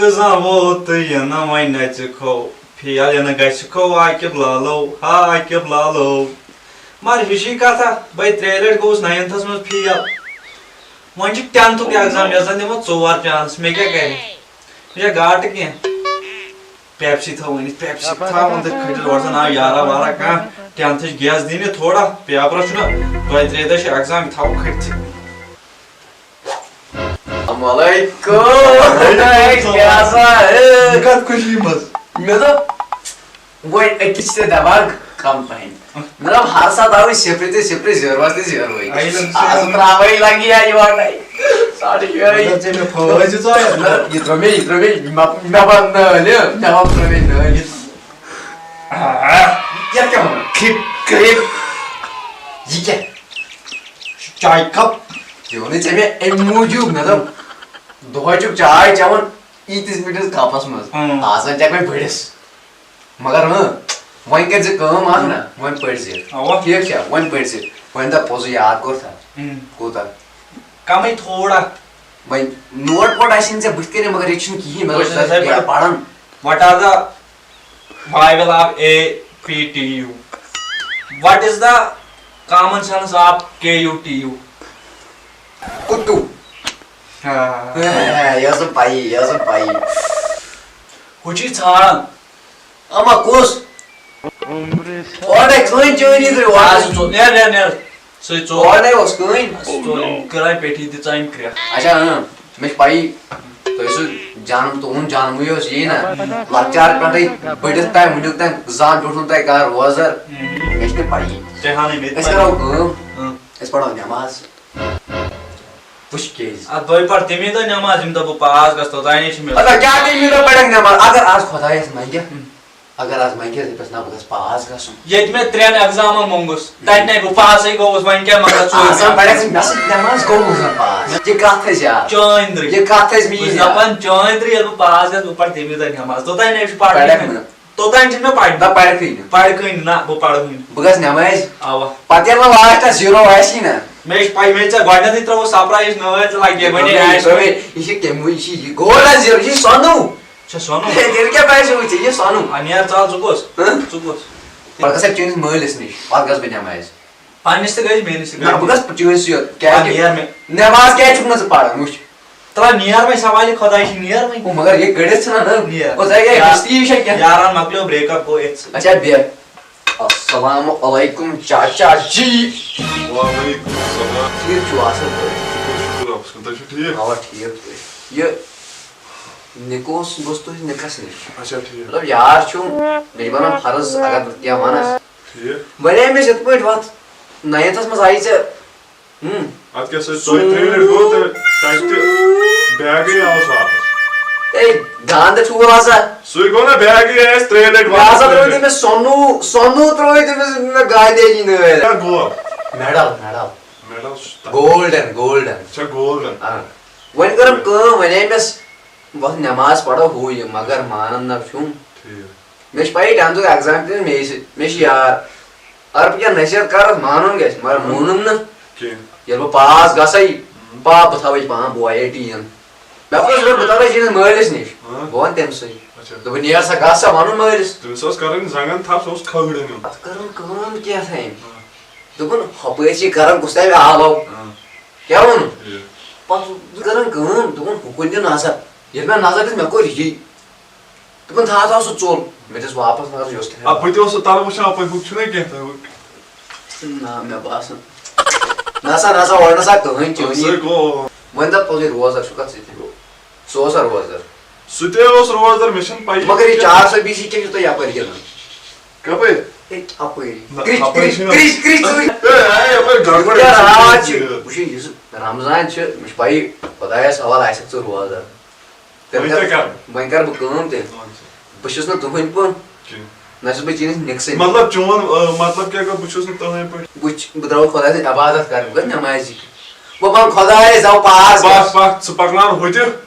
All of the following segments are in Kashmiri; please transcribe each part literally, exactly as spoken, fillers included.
زانٛہہ ووت تہٕ یہِ نہٕ وۄنۍ نَژِ کھو، فیل یہِ نہٕ گژھِ کھو عاقب لالو، ہا عاقب لالو۔ مگر ہِشی کَتھا، بہٕ ترٛیٚیہِ لَٹہِ گوٚوُس ناینتھَس منٛز فیل۔ وۄنۍ چھُ ٹٮ۪نتھُک ایٚگزام، یَتھ زَن دِمو ژور چانس، مےٚ کیٛاہ کَرِ؟ مےٚ چھا گاٹہٕ کینٛہہ؟ پیپسی تھاو أنِتھ، پیپسی تھاو أنِتھ، کھٔٹِس گۄڈٕ زَن آو یارا وارا کانٛہہ، ٹٮ۪نتھٕچ گیس دِنہِ تھوڑا، پیپرَس چھُنہ دۄیہِ ترٛیٚیہِ دۄہ چھِ ایٚگزام، یہِ تھاوو کھٔٹِتھٕے۔ السلام علیکم۔ وعلیکم السلام۔ کیٛاہ سا ہے؟ یہِ کَتھ خوشی منٛز؟ مےٚ دوٚپ، وۄنۍ أکِس چھِ دٮ۪ماغ کَم پَہَن۔ مےٚ دوٚپ، ہر ساتہٕ آوٕے صفرِ تہٕ صفرِ، زیٖروَس تہٕ زیٖروٕے۔ آیہِ نہٕ آز صحت۔ ترٛاوَے لَگہِ یا یورَے۔ ساڑٕ شےٚ۔ مگر ژےٚ مےٚ پھٲج ژٕ آیَتھ۔ نہ، یہِ ترٛٲو مےٚ، یہِ ترٛٲو مےٚ، مےٚ، مےٚ بَنٛد نٲلۍ، مےٚ بَنٛد ترٛٲو مےٚ نٲلۍ۔ یَتھ کیٛاہ وَنان؟ کھِپ، کھِپ۔ یہِ کیٛاہ؟ چاے کپ۔ یہِ ووٚنُے ژےٚ مےٚ اَمہِ موٗجوٗب، مےٚ دوٚپ، دۄہَے چھُکھ چاے چٮ۪وان، ییٖتِس مِٹِس کَپَس منٛز۔ اۭں۔ آسان چھِ اَکھ وۄنۍ بٔڑِس۔ مگر اۭں، وۄنۍ کٔرۍ زِ کٲم اَکھ نہ، وۄنۍ پٔرۍ زِ۔ اَوا۔ ٹھیٖک چھا؟ وۄنۍ پٔرۍ زِ۔ وۄنۍ دَپ پوٚزُے یاد کوٚر تھا۔ اۭں۔ کوٗتاہ؟ کَمٕے تھوڑا۔ وۄنۍ نوٹ ووٹ آسہِ نہٕ ژےٚ بٕتھِ کَنہِ، مگر ییٚتہِ چھُنہٕ کِہیٖنۍ، مےٚ بہٕ دوٚپ چھُس یِتھَے یہِ پَران۔ پَران۔ What are the viral of A P T U? What is the common sense of K U T U? کُتُو۔ آ۔ اے، یہِ ٲس نہٕ پَیی، یہِ ٲس نہٕ پَیی۔ ہُہ چھُے ژھانٛڈان۔ اما کُس؟ اورے کٕہٕنۍ چٲنی تُہۍ آ، اورے۔ سُہ ژوٚل۔ نیر، نیر، نیر۔ سُے ژوٚل۔ اورے اوس کٕہٕنۍ۔ سُہ ژوٚل۔ کٕران پیٹھی دِژ أمۍ کرٛٮ۪کھ۔ اچھا، اۭں، مےٚ چھِ پَیی، تُہۍ ٲسِو جنم، تُہُنٛد جنمٕے اوس یی نہ۔ لۄکچار پٮ۪ٹھَے بٔڑِتھ تام، وٕنیُک تام زانٛہہ بیوٗٹھ نہٕ تۄہہِ کانٛہہ روزدَر۔ مےٚ چھِ نہٕ پَیی۔ تۄہہِ ہاونٕے مےٚ تہِ أسۍ پَیی۔ کَرو کٲم، اۭں۔ أسۍ پَرو نٮ۪ماز۔ وٕچھ کیٛازِ۔ اَدٕ دۄیہِ پَرٕ تَمے دۄہ نٮ۪ماز، ییٚمہِ دۄہ بہٕ پاس گژھٕ، توٚتانۍ چھِ مےٚ۔ اَدٕ کیٛاہ تَمے دۄہ پَرَکھ نٮ۪ماز؟ اگر آز خۄدایَس منٛگہِ، اگر آز منٛگہِ، دَپٮ۪س، نہ، بہٕ گژھٕ پاس گژھُن۔ ییٚتہِ مےٚ ترٛٮ۪ن ایٚگزامَن موٚنٛگُس، تَتہِ نَے بہٕ پاسٕے گوٚوُس، وۄنۍ کیٛاہ منٛگَکھ ژوٗرِ آسان نیٚماز؟ پَرَکھ ژٕ مےٚ سۭتۍ نٮ۪ماز، گوٚوُس زَن پاس۔ یہِ کَتھ ٲسۍ یاد؟ چٲنۍ درٕے۔ یہِ کَتھ ٲسۍ بہٕ میٛٲنۍ چھُس یاد؟ دَپان، چٲنۍ درٕے، ییٚلہِ بہٕ پاس گژھٕ، بہٕ پَرٕ تَمے دۄہ نٮ۪ماز، توٚتانۍ نَے چھُ پَرنٕے پَرَکھ نہٕ۔ نہٕ۔ توٚتانۍ چھِنہٕ مےٚ پَرنٕے۔ نہ، پَرَکھٕے نہٕ۔ پَرکھٕے نہٕ، نہ، بہٕ پَرٕ وٕنہِ۔ بہٕ گژھٕ نٮ۪مازِ۔ اَوا۔ پَتہٕ ییٚلہِ وۄنۍ لاسٹَس زیٖرو آسی نہ۔ مےٚ چھِ پَے، مےٚ ژےٚ گۄڈٕنٮ۪تھٕے ترٛووُتھ سَرپرٛایِز نٲلۍ، ژٕ لَگہِ ہے وۄنۍ یہِ آسہِ۔ یہِ چھِ کَمہِ، یہِ چھِ یہِ گولڈَن زیٖرو، یہِ چھِ سۄنوٗ۔ چھا سۄنوٗ؟ ہے، تیٚلہِ کیٛاہ باسیٚو ژےٚ؟ یہِ چھِ سۄنوٗ۔ آ، نیر ژٕ آز، ژٕ کُس؟ ہہ؟ ژٕ کُس؟ پَتہٕ گژھٕ بہٕ چٲنِس مٲلِس نِش، پَتہٕ گژھٕ بہٕ نٮ۪مازِ۔ پننِس تہِ گٔے، میٲنِس تہِ نہ، گٔے۔ بہٕ گژھٕ چٲنِس یوت۔ کیٛازِ آ، کہِ نیر مےٚ۔ نٮ۪ماز کیٛازِ چھُکھ نہٕ ژٕ پَران؟ وٕچھ۔ ترٛا نیر وۄنۍ سوالہِ خۄداے چھِ نیر وۄنۍ۔ او، مگر یہِ کٔڑِتھ ژھٕنان، نہ؟ نیر۔ او، ژےٚ گٔے یا-، ہستی چھےٚ کینٛہہ۔ یاران مۄکلیو break up، گوٚو أتھۍ سۭتۍ۔ اچھا، بیٚہہ۔ السلام علیکم چاچا جی۔ وعلیکم السلام۔ ٹھیٖک چھِو، اَصٕل پٲٹھۍ؟ شُکُر، شُکُر رۄبَس کُن۔ تُہۍ چھِو ٹھیٖک؟ اَوا، ٹھیٖک پٲٹھۍ۔ یہِ نِکہٕ اوس، بہٕ اوسُس تُہٕنٛدِس نِکَس نِش۔ اچھا، ٹھیٖک۔ مطلب، یار چھُ، مےٚ چھِ بَنان فرض، اگر بہٕ کینٛہہ وَنَس۔ ٹھیٖک۔ وَنے مےٚ یِتھ پٲٹھۍ وَتھ، ninth منٛز آیی ژےٚ۔ ہُم۔ اَتھ کیٛاہ سا، تۄہہِ ترٛیٚیہِ لَٹہِ گوٚو تہٕ تَتہِ تہِ بیگٕے آوُس واپَس۔ ہے، گانٛدٕ ٹھوٗل ہسا۔ سُے گوٚو نا، بیگٕے آسہِ ترٛیٚیہِ لَٹہِ واپَس۔ لہذا ترٛٲوِو تٔمِس سۄنوٗ، سۄنوٗ ترٛٲوِو تٔمِس مےٚ گاندھی جی نٲلۍ۔ کیٛاہ گوٚو؟ Medal، medal۔ Medal چھُ تَتھ۔ Golden، golden۔ اچھا، golden۔ آ۔ وۄنۍ کٔرٕم کٲم، وَنے مےٚ وۄتھ نٮ۪ماز پَرو ہُہ یہِ، مگر مانان نہ چھُم۔ ٹھیٖک۔ مےٚ چھِ پَیی ٹٮ۪نتھُک ایٚگزام تہِ مے سۭتۍ، مےٚ چھِ یاد۔ اگر بہٕ کینٛہہ نصیحت کَرَس، مانُن گژھِ، مگر مونُم نہٕ۔ کینٛہہ۔ ییٚلہِ بہٕ پاس گژھے، پاپہٕ تھاوَے پانہٕ بوے ٹیٖن۔ مےٚ کوٚر ضروٗرت، بہٕ تَرٕ چٲنِس مٲلِس نِش۔ ہاں۔ بہٕ وَنہٕ تٔمۍ سٕے۔ اچھا۔ دوٚپُن، "نیر سا، گژھ سا وَنُن مٲلِس۔" تٔمِس اوس کَرٕنۍ زنٛگَن تھپھ، سُہ اوس کھٲگرَن ہیوٚن۔ اَتھ کٔرٕن کٲم کینٛہہ تام۔ ہاں۔ دوٚپُن، "ہُپٲرۍ چھِ کَران کُس تام آلو۔" ہاں۔ کیٛاہ ووٚنُن؟ یہِ۔ پَتہٕ کٔرٕن کٲم، دوٚپُن، "ہُکُن دِ نظر۔" ییٚلہِ مےٚ نظر دِژ، مےٚ کوٚر یی۔ دوٚپُن، "تھاو، تھاو سُہ ژوٚل۔" مےٚ دِژ واپس نظر، یہِ اوس کِتھَے۔ اَپٲرۍ تہِ اوس سُہ تَلہٕ وٕچھان، اَپٲرۍ ہُہ چھُنہ کینٛہہ تَمیُک۔ نہ، مےٚ باسان۔ نہ سا، نہ سا، اورٕ نہ سا کٕہٕنۍ چٲنی۔ سُے گوٚو۔ وۄنۍ دَپ پوٚزُے، روزدَر چھُکھ اَتھ سۭتۍ۔ سُہ اوسا روزدَر؟ سُہ تہِ اوس روزدَر، مےٚ چھَنہٕ پَیی۔ مگر یہِ چار سو بی سی کیٛاہ چھُ تۄہہِ یَپٲرۍ گِنٛدان؟ کَپٲرۍ؟ ہے، اَپٲری۔ نہ، کرٛچ، اَپٲرۍ کرٛچ، چھِنہٕ۔ کرٛچ، کرٛچ، کرٛچ۔ ہے، ہے، یَپٲرۍ گڑبڑ یہِ چھِ۔ راتھ چھِ، وٕچھِو، یُس رمضان چھِ، مےٚ چھِ پَیی، خۄدایَس حوالہٕ آسٮ۪کھ ژٕ روزدَر۔ تٔمِس وۄنۍ کیٛاہ کَرٕ؟ وۄنۍ کَرٕ بہٕ کٲم تیٚلہِ۔ وَن سا۔ بہٕ چھُس نہٕ تُہٕنٛدۍ پٲٹھۍ۔ کینٛہہ۔ نہ چھُس بہٕ چٲنِس نِکہٕ سٕنٛدۍ۔ مطلب چون، آ، مطلب کیٛاہ گوٚو؟ بہٕ چھُس نہٕ تُہٕنٛدۍ پٲٹھۍ۔ بہٕ چھُ-، بہٕ درٛاوُس خۄداے سٕنٛز عبادت کَرنہِ، بہٕ گژھٕ نٮ۪مازِ۔ بہٕ وَنہٕ خۄدایَس، دَپہٕ پاس گژھ۔ پَکھ، پَکھ، ژٕ پَکناو ہُتہِ۔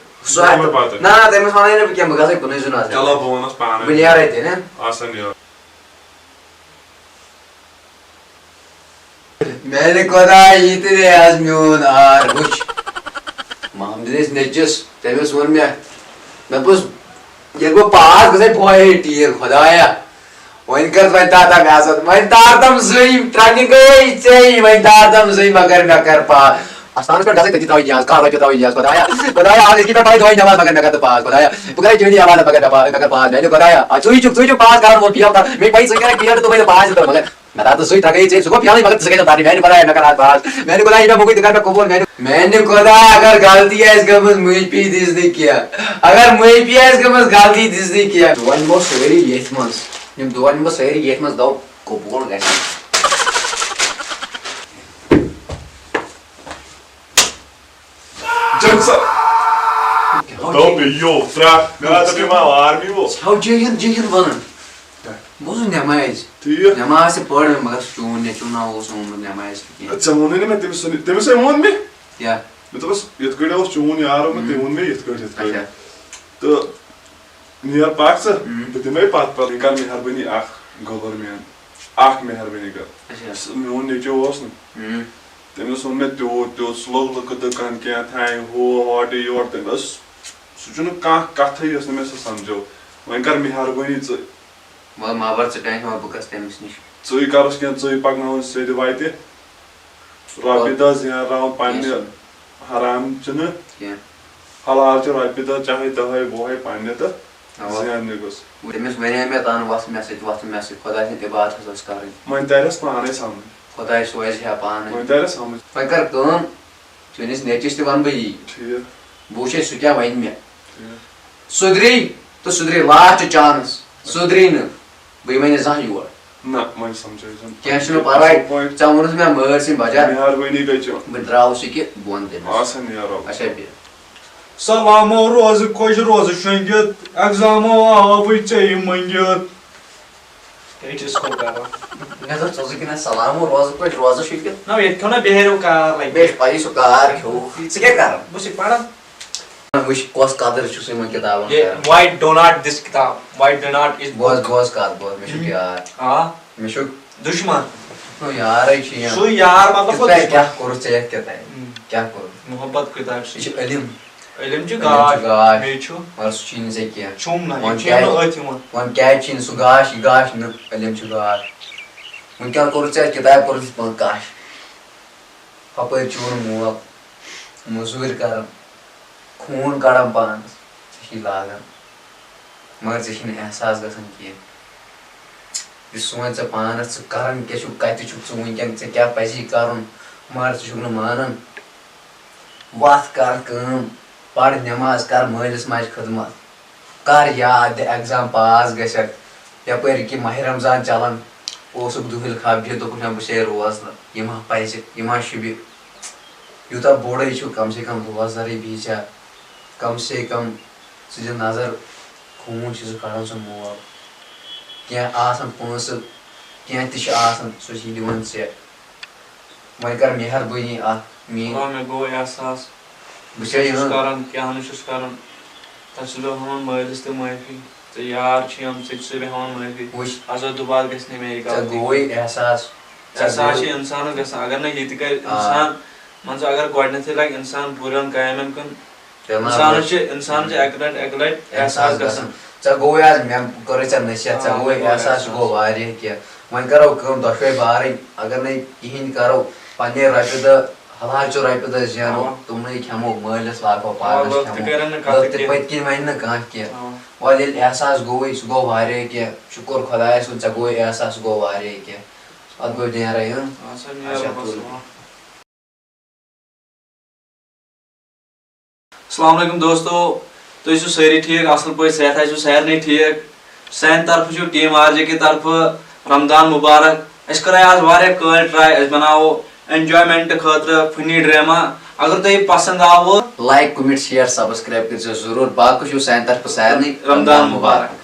سُہ بہٕ ہا-، دِمے پَتہٕ۔ نہ، نہ، تٔمِس وَنَے نہٕ بہٕ کینٛہہ، بہٕ گژھَے کُنُے زوٚن آز۔ چلو، بہٕ وَنَس پانَے۔ بہٕ نیرَے تیٚلہِ، ہہ؟ آسا نیرو۔ میانہِ خۄدایہِ، یہِ تہِ دے آز میون آر۔ وٕچھ، محمدٕنِس نیٚچِس، تٔمِس ووٚن مےٚ، مےٚ دوٚپُس، ییٚلہِ بہٕ پاس گژھے، بہٕ ہاوہے ٹیٖن، خۄدایا۔ وۄنۍ کر، وۄنۍ تار تام مےٚ آسان، وۄنۍ تار تام زٕے، ترٛٹنہِ گٔے ژےٚ، وۄنۍ تار تام زٕے، مگر مےٚ کر پاس۔ آستانس پٮ۪ٹھ گژھے تٔتی ترٛاوٕنۍ نیاز، کانٛہہ رۄپیہِ ترٛاوٕنۍ نیاز، خۄدایا۔ خۄدایا، آز أزکہِ پٮ۪ٹھ پَرے دۄہے نٮ۪ماز، مگر مےٚ کر تہٕ پاس، خۄدایا۔ بہٕ کرے چٲنی عبادت، مگر مےٚ پاس، مےٚ کر پاس، میانہِ خۄدایا۔ آ، ژٕے چھُکھ، ژٕے چھُکھ پاس کران وول، فیل کران۔ مےٚ پَے ژٕے کرکھ فیل تہٕ ژٕ بَنہِ پاس تہٕ، مگر مےٚ تار تہٕ سُے ترٛکھ گٔے ژےٚ، ژٕ گوٚو فیلٕے، مگر ژٕ گٔے ترٛٹنہِ۔ میانہِ خۄدایا، مےٚ کر آز پاس۔ میانہِ خۄدایا، یہِ مےٚ مۄنگُے تہٕ کر مےٚ قبوٗل۔ میانہِ، میانہِ خۄدایا، اگر غلطی آسہِ گٔمٕژ، معٲفی دِژ نہٕ کینٛہہ۔ اگر معٲفی آسہِ گٔمٕژ، غلطی دِژ نہٕ کینٛہہ۔ دُعا نِمو سٲری ییٚتھۍ منٛز۔ یِم دُعا نِمو سٲری ییٚتھۍ منٛز، دَو قبوٗل گژھِ۔ جنسا۔ کیٛاہ ہو دو جے-، بیٚیہِ یو ترٛٹھ۔ مےٚ ہا دوٚپ یہِ ما آرمی وول۔ ژھاو جے ہِنٛد، جے ہِنٛد وَنان۔ بوزُن نٮ۪مازِ۔ ٹھیٖک۔ نٮ۪ماز تہِ پٔر، مگر سُہ چون نیٚچوٗ نا اوس آمُت نٮ۪مازِ کِہیٖنۍ۔ ژےٚ ووٚنُے نہٕ مےٚ، تٔمِس ووٚن، تٔمِسے ووٚن مےٚ۔ کیٛاہ؟ مےٚ دوٚپُس، یِتھ کٲٹھۍ اوس چون یار آمُت، تٔمۍ ووٚن مےٚ یِتھ کٲٹھۍ، یِتھ کٲٹھۍ۔ اچھا۔ تہٕ نیر پکھ ژٕ، ہُم۔ بہٕ دِمے پتہٕ پتہٕ۔ وۄنۍ کر مہربٲنی اکھ گوٚبُر میون، اکھ مہربٲنی کر۔ اچھا۔ سُہ میون نیٚچو اوس نہٕ۔ ہُم۔ تٔمِس ووٚن مےٚ تیوٗت تیوٗت، سُہ لوٚگ لُکہٕ دُکان کینٛہہ تھاے، ہُہ ہاٹہٕ یورٕ، تٔمۍ ٲس، سُہ چھُنہٕ کانٛہہ کتھٕے یۄس نہٕ مےٚ سُہ سمجھو۔ وۄنۍ کر مہربٲنی ژٕ۔ وۄنۍ ما بر ژٕ ٹینشن، وۄنۍ بہٕ گژھٕ تٔمِس نِش۔ ژٕے کرُس کینٛہہ، ژٕے پکناوُن سیٚدِ وتہِ۔ رۄپیہِ دہ زینراوُن پننہِ کینٛہہ چھُنہٕ۔ حرام چھِنہٕ۔ کینٛہہ۔ حلال چھِ رۄپیہِ دہ، چاہے دہے وُہے پننہِ تہٕ اَوا۔ زیننہِ گوٚژھ۔ تٔمِس وَنے مےٚ تَن، وَس مےٚ سۭتۍ، وَس مےٚ سۭتۍ، خۄداے سٕنٛز عبادت حظ ٲس کَرٕنۍ۔ وۄنۍ تَرٮ۪س پانَے سَمٕجھ۔ خۄداے سوزِ ہا پانَے۔ وۄنۍ تَرٮ۪س سَمٕجھ۔ وۄنۍ کَر کٲم، چٲنِس نیٚچوِس تہِ وَنہٕ بہٕ یی۔ ٹھیٖک۔ بہٕ وٕچھے سُہ کیٛاہ وَنہِ مےٚ۔ ٹھیٖک۔ سُدرے تہٕ سُدرے، last chance، سُدرے نہٕ۔ بہٕ یِمَے نہٕ زانٛہہ یور۔ نہ، وۄنۍ سمجھٲیزٮ۪ن۔ کینٛہہ چھُنہٕ پرواے۔ پٲٹھۍ۔ ژےٚ ووٚنُتھ مےٚ مٲرۍ سٕنٛدۍ بجا۔ مہربٲنی گٔے چٲنۍ۔ بہٕ درٛاوُس یہِ کہِ بہٕ وَنہٕ تٔمِس۔ آ سا نیرو۔ اچھا، بیٚہہ۔ سلامو روزٕ خۄش روزٕ شۄنٛگِتھ، ایگزامو آوٕے ژےٚ یہِ مٔنٛگِتھ۔ کیٛاہ چھِ أسۍ کھو کران؟ مےٚ دوٚپ، ژٕ اوسُکھ کِنہٕ سلامو روزٕ خۄش روزٕ شۄنٛگِتھ؟ نہ، ییٚتہِ کھیوٚو نہ بِہٲرِو کار لگہِ۔ مےٚ چھِ پَیی سُہ کار کھیوٚو۔ ژٕ کیٛاہ کران؟ بہٕ چھُس پران۔ وٕچھ، کۄس قدٕر چھُس یِمن کِتابن یہِ کران۔ Why do not this کِتاب؟ Why do not is بوز، book؟ بوز کتھ، بوز، مےٚ چھُ ہُم۔ پیار۔ آ۔ مےٚ چھُ دُشمن۔ نو یارے چھُ یہِ۔ سُہ یار مطلب کِتابہِ پوٚتُس کیٛاہ کوٚرُتھ ژےٚ یتھ کِتابہِ؟ ہُم۔ کیٛاہ کوٚرُتھ؟ محبت کِتاب چھِ۔ یہِ چھُ علم۔ علم چھُ علم چھُ گاش۔ گاش۔ بیٚیہِ چھُ مگر سُہ چھُے نہٕ ژےٚ کینٛہہ۔ چھُم نہ، وۄنۍ یہِ چھُ کیٛازِ، نہٕ أتھۍ یِوان۔ وۄنۍ کیٛازِ چھُے نہٕ سُہ گاش؟ یہِ گاش نہٕ، علم چھُ گاش۔ وۄنۍ کیٛاہ کوٚرُتھ ژےٚ یتھ کِتابہِ؟ کوٚرُتھ یِتھ پٲٹھۍ کاش۔ ہپٲرۍ چون مول مٔزوٗرۍ کران، خوٗن کڑان پانس، ژےٚ چھُے لاگان، مگر ژےٚ چھُے نہٕ احساس گژھان کینٛہہ۔ یہِ سونچ ژٕ پانس، ژٕ کران کیٛاہ چھُکھ، کتہِ چھُکھ ژٕ وٕنکیٚن، ژےٚ کیٛاہ پزی کرُن، مگر ژٕ چھُکھ نہٕ مانان۔ وتھ کر کٲم، پر نٮ۪ماز، کر مٲلِس ماجہِ خدمت۔ کر یاد، دِ ایگزام پاس گژھکھ۔ یپٲرۍ کہِ ماہِ رمضان چلان، اوسُکھ دُہِل خبرِ، دوٚپُکھ مےٚ بہٕ چھُسے روزدر۔ یہِ ما پزِ، یہِ ما شوٗبہِ؟ یوٗتاہ بوٚڑے چھُکھ، کم سے کم روزدرٕے بِہزِ ہا۔ کم سے کم ژٕ دِ نظر، خوٗن چھُ سُہ کڑان سُہ مول۔ کینٛہہ آسان پونٛسہٕ، کینٛہہ تہِ چھُ آسان، سُہ چھُے دِوان ژےٚ۔ وۄنۍ کر مہربٲنی اکھ میٲنۍ۔ خۄدا، مےٚ گوٚو احساس۔ بہٕ چھُس یِہُنٛد۔ کران، کیٛاہ نہٕ چھُس کران۔ تَتھ چھُس بہٕ ہٮ۪وان مٲلِس تہِ معٲفی۔ ژےٚ یار چھِ یِم، ژےٚ تہِ چھُسے بہٕ ہٮ۪وان معٲفی۔ وٕچھ۔ آز دۄبارٕ گژھِ نہٕ مےٚ یہِ ژےٚ غلطی۔ گوٚوُے احساس۔ ژےٚ احساس گوٚوُے۔ چھُ اِنسانَس گژھان۔ اگر نہٕ یہِ تہِ کرِ آ۔ اِنسان، مان ژٕ، اگر گۄڈٕنٮ۪تھٕے لگہِ اِنسان بُرٮ۪ن کامٮ۪ن کُن، تیٚلہِ ما اِنسانَس گژھِ؟ چھِ، اِنسان چھِ اَکہِ لَٹہِ، اَکہِ لَٹہِ احساس احساس گژھان۔ گژھان۔ ژےٚ گوٚوُے آز، مےٚ کوٚرُے ژےٚ نصیحت، ژےٚ آ، گوٚوُے گوٚو احساس، یہِ احساس۔ گوٚو واریاہ کینٛہہ۔ وۄنۍ کرو کٲم، دۄشوے بارٕنۍ، اگر نَے کِہیٖنۍ کرو، پننے رۄپیہِ دہ، حلال چہِ رۄپیہِ دہ زینو، اَوا۔ تِمنٕے کھٮ۪مو، مٲلِس لاگو، اَوا، پانس لُکھ تہِ کھٮ۪مو۔ کرن نہٕ کتھ لُکھ تہِ کینٛہہ۔ پٔتۍ کِنۍ وَنہِ نہٕ کانٛہہ کینٛہہ۔ اَوا۔ وۄنۍ ییٚلہِ احساس گوٚوُے، سُہ گوٚو واریاہ کینٛہہ۔ شُکر خۄدایس کُن، ژےٚ گوٚوُے احساس، سُہ گوٚو واریاہ کینٛہہ۔ اَدٕ گوٚو نیرے، اۭں؟ اَدٕ سا نیرو اچھا، بس، تُل۔ اَوا۔ السلام علیکم دوستو، تُہۍ ٲسِو سٲری ٹھیٖک، اَصٕل پٲٹھۍ، صحت آسِوٕ سارنٕے ٹھیٖک۔ سانہِ طرفہٕ چھُ ٹیٖم آر جے کہِ طرفہٕ رمضان مُبارک۔ أسۍ کَرو آز واریاہ کٲلۍ ٹراے، أسۍ بَناوو enjoyment خٲطرٕ funny drama۔ اگر تۄہہِ یہِ پسنٛد آوٕ، like، comment، share، subscribe کٔرۍزیو ضروٗر۔ باقٕے چھُ سانہِ طرفہٕ سارنٕے رمضان مُبارک۔